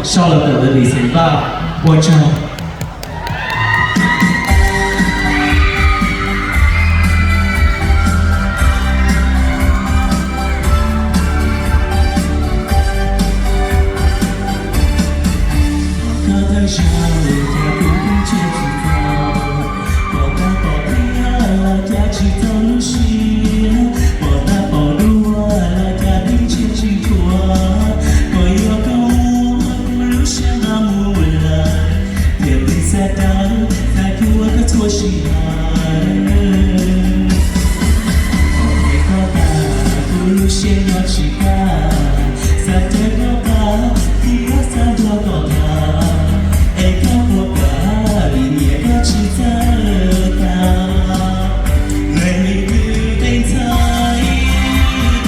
Sau los ntawm lawv Lis Xeem Vaj, ua tsaug. Koj thawj zaug cas kuv yeej tsis tau, pom tab pom thiab los cas tsis txaus lub siab, pom tab pom dua los cas pheej ntsia tsis thuam, puas yog koj muab kuv lub siab nqa mus lawm, thiaj li xav dawb xav cuag koj txhua sij hawm. Qhov kev koj tas kuv lub siab nyob tsis kaj, xav caw koj tas thiab xav nrog koj tham, es koj puas kam vim nyiam koj tsis txawj tham. Lawv twb tej ntxhais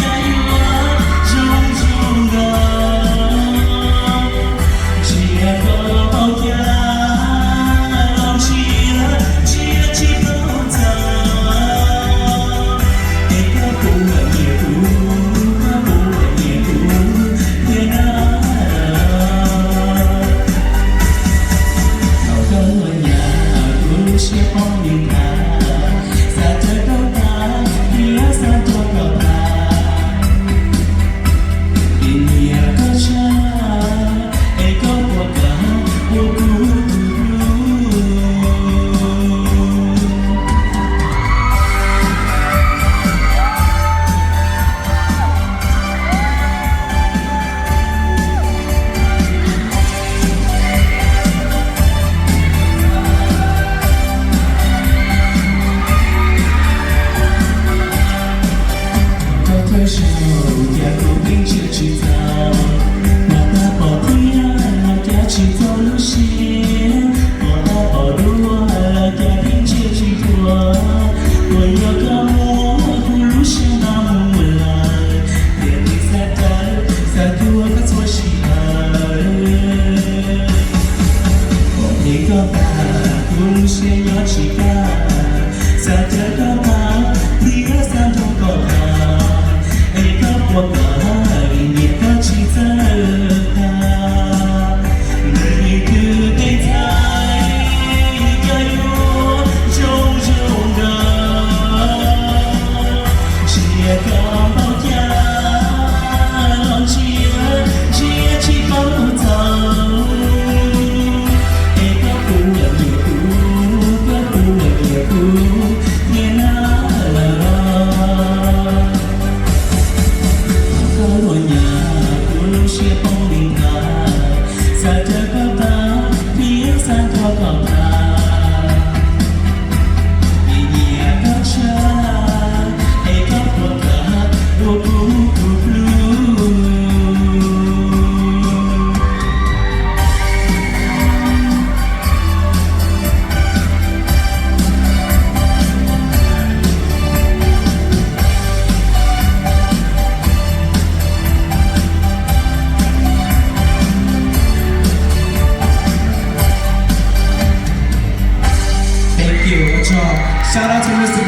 cas yuav zoo zoo nkauj, ntsia koj paub cas los ntsia, ntsia tsis paub txaus. Es koj puas nyiam kuv, koj puas nyiam kuv thiab na? Thaum koj hlua nyab kuv lub siab poob li nthav, xav caw koj tas thiab xav nrog koj tham, vim nyiam koj tshaj, es koj puas kam ua kuv tus hlub? Koj thawj zaug cas kuv yeej ntsia tsis txaus, pom tab pom thiab los cas tsis txaus lub siab, pom tab pom dua los cas pheej ntsia tsis thuam, puas yog koj muab kuv lub siab nqa mus lawm, thiaj li xav dawb xav cuag koj txhua sij hawm. Pom kev koj tas kuv lub siab nyob tsis kaj, xav caw koj tas thiab xav nrog koj tham, es koj puas kam vim nyiam koj tsis txawj tham. Lawv twb tej ntxhais cas yuav zoo zoo nkauj, ntsia koj paub cas los ntsia, ntsia tsis paub txaus. Es koj puas nyiam kuv, koj puas nyiam kuv thiab na? Koj hlua nyab kuv lub siab poob li nthav, xav caw koj tas thiab xav nrog koj tham, vim nyiam koj tshaj, es koj puas kam ua kuv tus hlub? Thank you, ua tsaug. Shout out to Mister